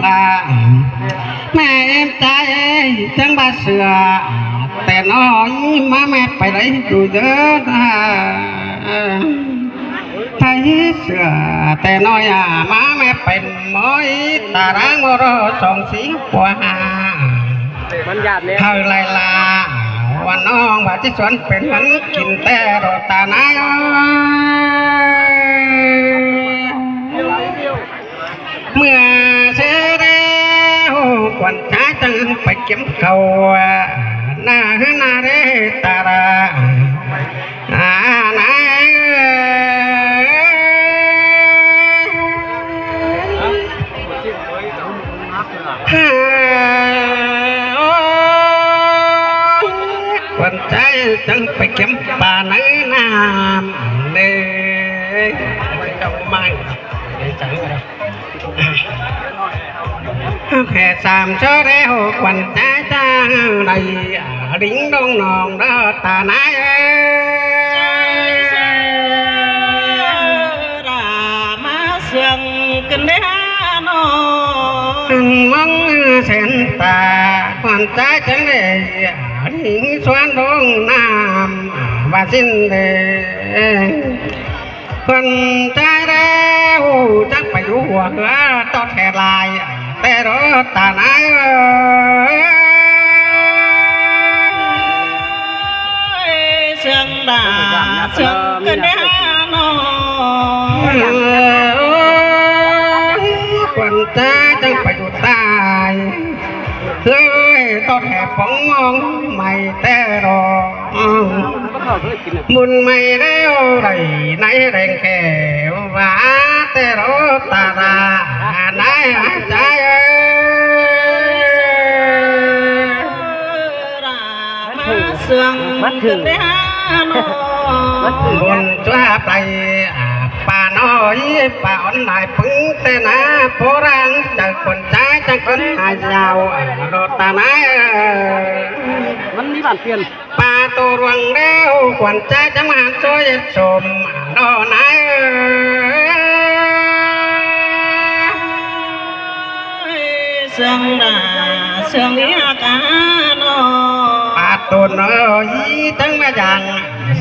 ລະ ແມ່ເອັມໃຈຈັ່ງບໍ່ເຊື່ອ ແຕ່ນ້ອຍມາແມ່ໄປໄດ້ຢູ່ເດີ ໃຜເຊື່ອແຕ່ນ້ອຍມາແມ່ເປັນໝໍ ຕາລາງມໍລະສອງສີ່ກວ່າ ມັນຢາດແລ້ວ ເຮົາໄລ່ລາ ວ່ານ້ອງວ່າທີ່ສວນເປັນເງິນກິນແຕ່ໂລດຕານາຍ ເມື່ອເສຍແລ້ວ ຂວັນໃຈຈັ່ງໄປເກັບເຂົ້າ ໜ້າເຮືອນນາເດຕາລາ ອານາຍ ໂອ້ຍ ຂວັນໃຈຈັ່ງໄປເກັບປາໃນນ້ຳເດ້ ເຈົ້າໄມ້ ແຫ່ສາມເທື່ອແລ້ວ ຂວັນໃຈຈັ່ງໄດ້ ລິງດອງນອງເດີຕານາຍເອີຍ ລາມາເຊື່ອງກັນແດ່ນອ ອັນມັງແສນຕາ ຂວັນໃຈຈັ່ງໄດ້ ລິງສວນດອງນ້ຳ ວ່າສິ້ນເດ ເພິ່ນຈາຍແລ້ວ ຈັກໄປຢູ່ຫົວເຮືອຕໍ່ແທ້ຫຼາຍ ແຕ່ໂລດຕານາຍເອີຍ ເຊື່ອງດາເຊື່ອງກະນານ້ອງ ເອີຍ ຂວັນຈາຈັ່ງໄປຢູ່ໃຕ້ ເຮີ້ຍ ຕ້ອງແຫ່ປອງມອງໃໝ່ແຕ່ລອງ ບຸນໃໝ່ແລ້ວໄດ້ໃນແດງແຂວ ວ່າແຕ່ລອຕາລາໃນໃຈເອີຍ ລາມາເຊື່ອງກັນແດ່ນອ ບຸນຈວບໄດ້ ປານ້ອຍປາອ່ອນຫຼາຍປຶງແຕ່ນາ ໂປຣານຈາກຄົນຊາຍຈາກຄົນຫາຍາວ ໂລດຕານາຍເອີຍ ມັນມີບ້ານປ່ຽນ ປາໂຕລວງແລ້ວ ຂວັນໃຈຈະມາຊ່ວຍສົມ ໂລດນາຍເອີຍ ເຊື່ອງລາເຊື່ອງເອຍການອ ປາໂຕນເອີຍ ຈັ່ງມາຢ່າງ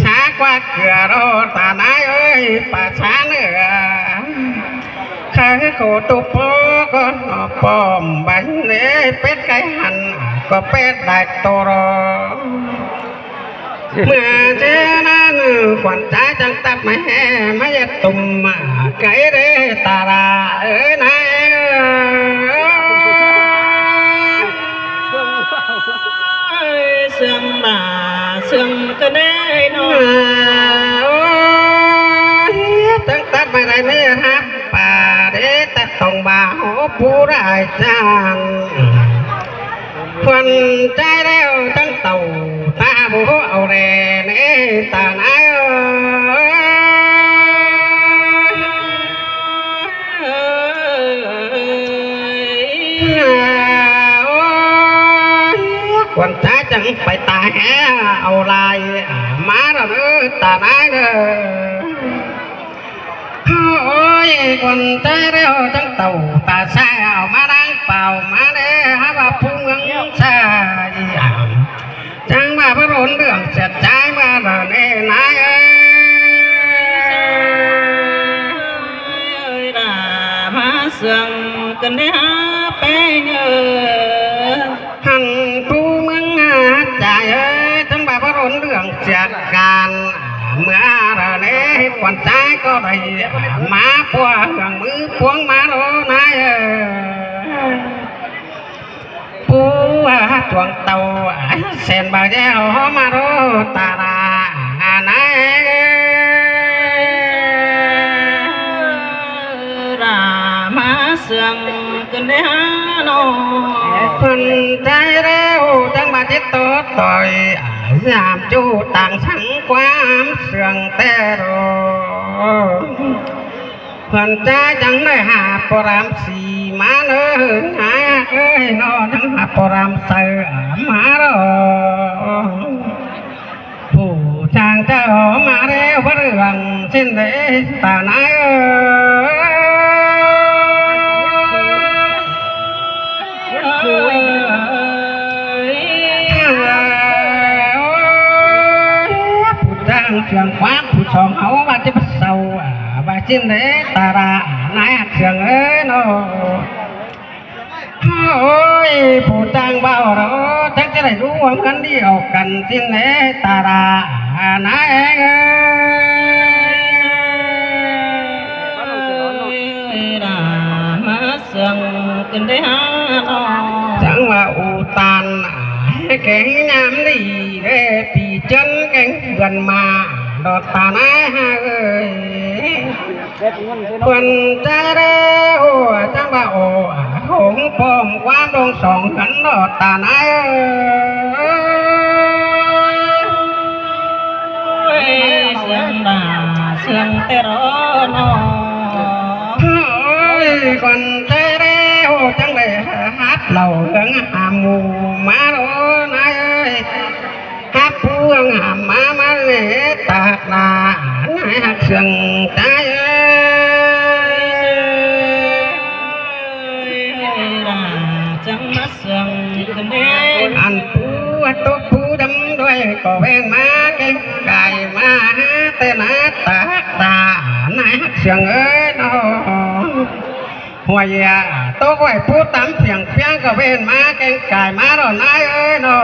ສາກວ່າເກືອໂລດຕານາຍເອີຍ ປາຊາເໜືອ ໃຄໂຄຕຸໂປກໍນອປອມ ບາຍເນເປັດໄກ່ຫັນ ກໍເປັດໄດ້ໂຕລອ ເມື່ອເທື່ອນັ້ນ ຂວັນໃຈຈັ່ງຕັດມາແຫ່ມາເຮັດຕຸ່ມ ໄກ່ເດຕາລາເອີຍນາຍເອີຍ ເຊື່ອງລາເຊື່ອງກະເດນອ ໂອ້ຍ ຈັ່ງຕັດມາໄດ້ເນຮັບປາເດ ຕັດຕ້ອງບາໂຫປູຫຼາຍຈານ ຂວັນໃຈແລ້ວຈັ່ງເຕົ້າ ຕາບໍ່ເອົາແລເນຕານາຍເອີຍ ໂອ້ຍ ຂວັນໃຈຈັ່ງໄປຕາແຫ່ເອົາລາຍ ມາລະເດີຕານາຍເດີ ໂອ້ຍ ຄົນໃຈແລ້ວຈັ່ງເຕົ້າຕາຊາຍ ເອົາມາລ້າງເປົ່າມາແດ່ ຫາວ່າຜູ້ເມືອງຊາຍ ຈັ່ງວ່າບໍ່ລົນເລື່ອງເສຍໃຈມາລະເນນາຍເອີຍ ລາມາເຊື່ອງກັນແດ່ແປ້ງເອີຍ ຫັ້ນຜູ້ເມືອງໃຈເອີຍ ຈັ່ງວ່າບໍ່ລົນເລື່ອງຈາກການ ເມື່ອລະເນ ຂວັນໃຈກໍໄດ້ມາປົວເຄື່ອງມືປວງມາໂລນາຍເອີຍ ປົວຈວງເຕົ້າແສນບາດແລ້ວມາໂລຕາລານາຍເອີຍ ລາມາເຊື່ອງກັນແດ່ນອ ເພິ່ນໃຈແລ້ວຈັ່ງມາຕິດຕໍ່ຕ່ອຍ ຍາມຈູຕ່າງສັງຄວາມເຊື່ອງແຕ່ລອ ເພິ່ນຈະຈັ່ງໄດ້ຫາໂປຣາມສີມາເນີນາເອີຍ ນອນຫາໂປຣາມໃສມາລອ ຜູ້ຊ່າງເຈົ້າມາແລ້ວ ເລື່ອງເຊັ່ນໃດຕານາຍເອີຍ ຊີ້ນເດ້ຕາລານາຍຮັກເຊື່ອງເອີຍເນາະ. ໂອ້ຍ ຜູ້ຈ້າງເວົ້າເນາະ ຈັກຈະໄດ້ຮູ້ວ່າເຮືອນດີອອກກັນຊີ້ນເດ້ຕາລານາຍເອີຍ. ເຊື່ອງກັນເດ້ຫາເນາະ ຈັ່ງວ່າອູຕານແກງຍາມດີເດ້ ປີເຈິນແກງເດືອນມາດອກຕານາຍເອີຍ. ເພິ່ນຈະໄດ້ໂອ້ ຈັ່ງວ່າໂອ້ ຫົງປ້ອມຄວາມລົງສອງເຮືອນດອກຕານາຍເອີຍ. ເຊື່ອງດາເຊື່ອງແຕ່ລໍເນາະ ໂອ້ຍ ກ່ອນຈະໄດ້ໂອ້ ຈັ່ງໄດ້ຮັບເລົ່າເລື່ອງຫາໝູ່ມາໂອ້ນາຍເອີຍ. ຮັບເລື່ອງຫາມາ ມາເລີຍຕາກໜ້ານາຍຮັກເຊື່ອງໃຈເອີຍ. ລາຈັ່ງມາເຊື່ອງກັນເດ້ ອັນປູຕົກປູດຳດ້ວຍ ກໍແວ່ນມາແກງກາຍມາຫາແຕ່ໜ້າຕາກຕານາຍຮັກເຊື່ອງເອີຍເນາະ. ຫ້ວຍຕກໄວ້ຜູ້ຕຳພຽງພຽງ ກໍເວນມາແກງກາຍມາເນາະນາຍເອີຍເນາະ.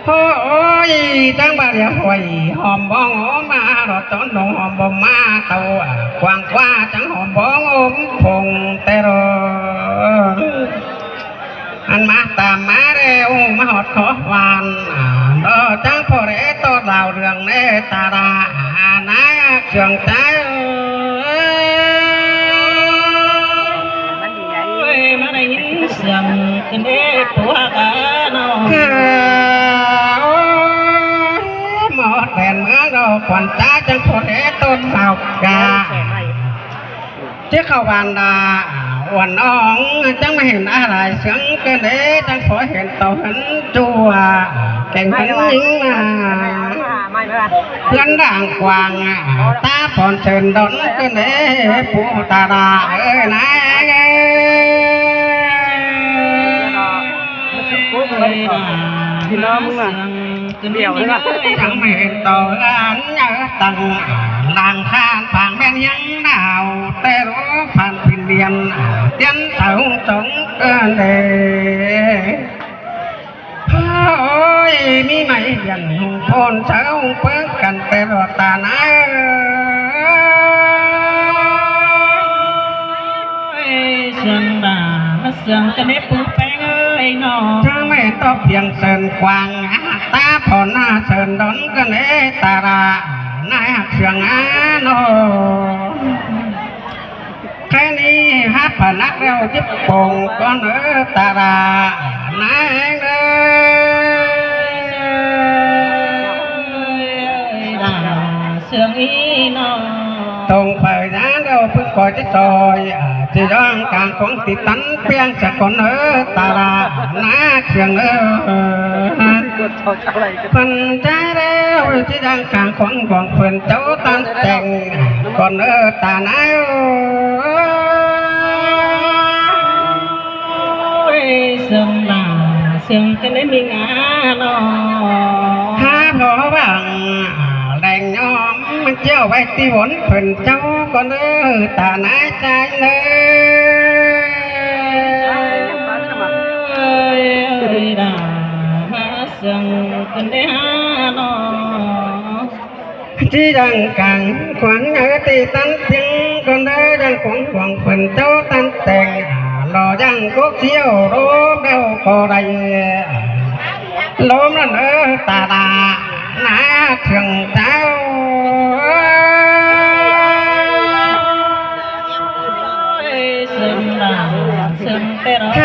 ໂອ້ຍ ຈັ່ງບາດດຽວຫ້ວຍຫອມບ້ອງໂອມມາເນາະ ຕອນໜົງຫອມບ້ອງມາເຕົ້າກວ້າງກວ່າ ຈັ່ງຫອມບ້ອງໂອມພົງແຕ່ເນາະ. ອັນມາຕາມມາແລ້ວມາຮອດຂໍຫວານດອກ ຈັ່ງພໍໄດ້ຕອດລາວເລື່ອງແນ່ຕາລານາຍເຊື່ອງໃຈເອີຍ. ໂອ້ຍ ມາໄດ້ຍິນສຽງກັນເດ້ພວກເອີຍເນາະ ໂອ້ຍ ມາຮອດແດນເມືອງດອກ ຂວັນຕາຈັ່ງພໍໄດ້ຕອດລາວກາ ເຈົ້າເຂົ້າບ້ານດາອວນອອງ ຈັ່ງມາເຫັນອາລາຍເຊື່ອງເກີນເດ ຈັ່ງພໍເຫັນເຕົາເຫັນຈົວ ແກ່ງເຫັນຍິງນາ ເຮືອນດ່າງກວ້າງ ຕາພອນເຊີນດົນເກີນເດ ປູຕາລາເອີຍນາຍເອີຍ. ພີ່ນ້ອງມຶງນະ ຈັ່ງມາເຫັນເຕົາເຮືອນໃຫຍ່ຕັ້ງ ລາງຄານຜາງແມ່ນຍັງໜາວ ແຕ່ໂລກຜ່ານປິ່ນລຽນ ຕຽນເສົາສົງເກີນເດ. ໂອ້ຍ ມີໄມ້ດຽນຫຸງໂພນເສົາຫຸງເປິງກັນແຕ່ລອດຕານາຍເອີຍ. ເຊື່ອງດາມາເຊື່ອງກັນເດ້ປູແປງເອີຍເນາະ ເຊີງແມ່ຕອບພຽງເຊີນກວ້າງ ຕາພອນໜ້າເຊີນດົນກັນເດ້ຕາລານາຍຮັກເຊື່ອງອາເນາະ. ແຄ່ນີ້ຮັບພະນັກແລ້ວຈິບໂປ່ງກ່ອນເອີ ຕາລານາຍເອີຍ. ເຊື່ອງອີ່ນ້ອງ ຕົງໄປຍານແລ້ວປຶກກໍຈະຊອຍ ອາ ຈະຍ່າງກາງຂອງຕິດຕັນປ່ຽງສະກ່ອນເອີ ຕາລານາຍເຊື່ອງເອີ. ເພິ່ນຈະແລ້ວທີ່ດັ່ງກາງຂອງຂອງເພິ່ນເຈົ້າຕັນແຕ່ງກ່ອນເອີຕານາຍເອີຍ. ເຊິ່ງລາເຊິ່ງກັນໄດ້ມີງານເນາະ ຫາພໍຫວັງແລງຍອມ ມັນຈຽວໄວ້ທີ່ວົນເພິ່ນເຈົ້າກ່ອນເອີຕານາຍໃຈເອີຍ. ເອີຍ ລາມາເຊິ່ງກັນໄດ້ຫາເນາະ ທີ່ດັ່ງກາງຂວັງເອີ ທີ່ຕັນພຽງກ່ອນເດີ ຍັງຄົງຫວງເພິ່ນເຈົ້າຕັນແຕ່ງ ລໍຍັງກົກສ່ຽວໂລມແລ້ວກໍໄດ້ ໂລມນັ້ນເອີ ຕາດານາເຄື່ອງເຈົ້າ ເຊິ່ງລາເຊິ່ງແຕ່ລະ ເອີ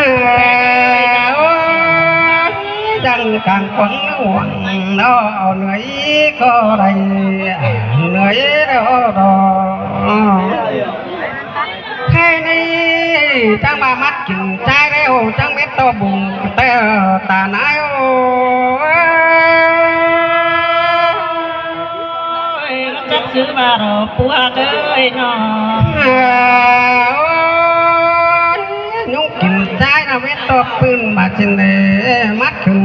ຈັ່ງກາງຂວັງຫວງເນາະ ເອົາເໜືອຍກໍໄດ້ ເໜືອຍແລ້ວດອກ ແຄ່ນີ້ຈັ່ງວ່າມັດກິນຈ່າຍແລ້ວ ຈັ່ງເມັດຕໍ່ບຸງແຕ່ຕານາຍໂອ ຈັກຊື່ວ່າລໍປົວເອີຍເນາະ ໂອ້ຍ ຍຸງກິນຈ້າຍນະເວັດຕໍ່ປືນບາດຈິນເດ ມັດຂຶ້ນ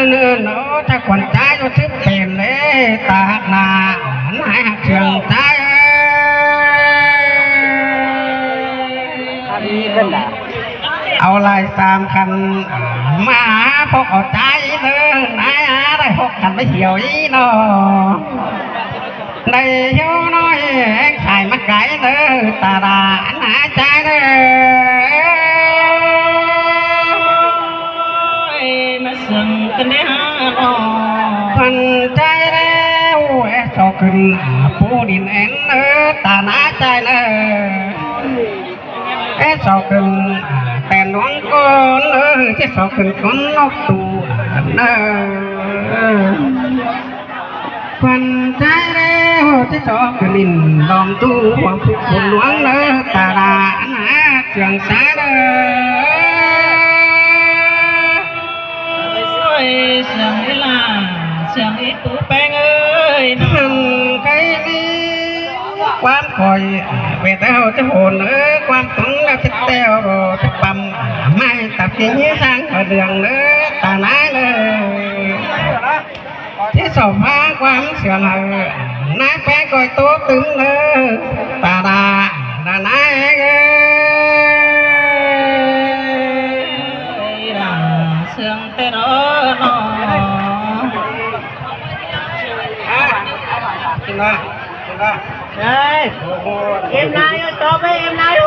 ເນີນໂອ ຖ້າຂວັນຈ້າຍຢູ່ຊຶບເປັນເດ ຕາກໜ້ານາຍຮັກເຊື່ອງ ເອົາຫຼາຍສາມຄັນ ມາພວກເອົາໃຈເດີ ນາຍ ໄດ້ຫົກຄັນໄປທ່ຽວອີກເນາະ ໄດ້ຫ່ຽວນ້ອຍແຮງຂາຍມາໄກເດີ ຕາດານາຍໃຈເດີ ມາເຊິ່ງກັນເດ້ເນາະ ພັນໃຈແລ້ວ ແອຊອກຂຶ້ນປູດິນແອນເດີ ຕານາຍໃຈເດີ ເອ ຊອກຂຶ້ນແຕ່ນວງກ່ອນເອີ ຊິຊອກຂຶ້ນກ່ອນນອກຕູເດີ ຂວັນໃຈແລ້ວ ຊິຊອກຂຶ້ນຫຼິ້ນດອມຕູຫວງຜູ້ຄົນຫຼວງເດີ ຕາລານາເຄື່ອງສາເດີ ໄປຊ່ວຍສຽງອີຫຼ້າ ສຽງອີປູແປ້ງເອີຍ ຫັ້ນໃຜມີ ຄວາມຄອຍ ເວດເຮົາຈະໂຫນເອີ ຄວາມຕົງແລ້ວຈະແຕ້ວ ຈະປຳ ໄມ້ຕັບກິນຍື້ອສ້າງກະເດືອງເອີ ຕານາຍເອີ ທີ່ສອບຫາຄວາມເຊື່ອງເອີ ນາຍແປ້ງກອຍໂຕຕຶງເອີ ຕາດາ ຕານາຍເອີ ເຊື່ອງແຕ່ເນາະ ເນາະ ເນາະ ເນາະ ເອີຍ ໂອ້ໂຫ ເອັມນາຍ ຕໍ່ໄປ ເອັມນາຍ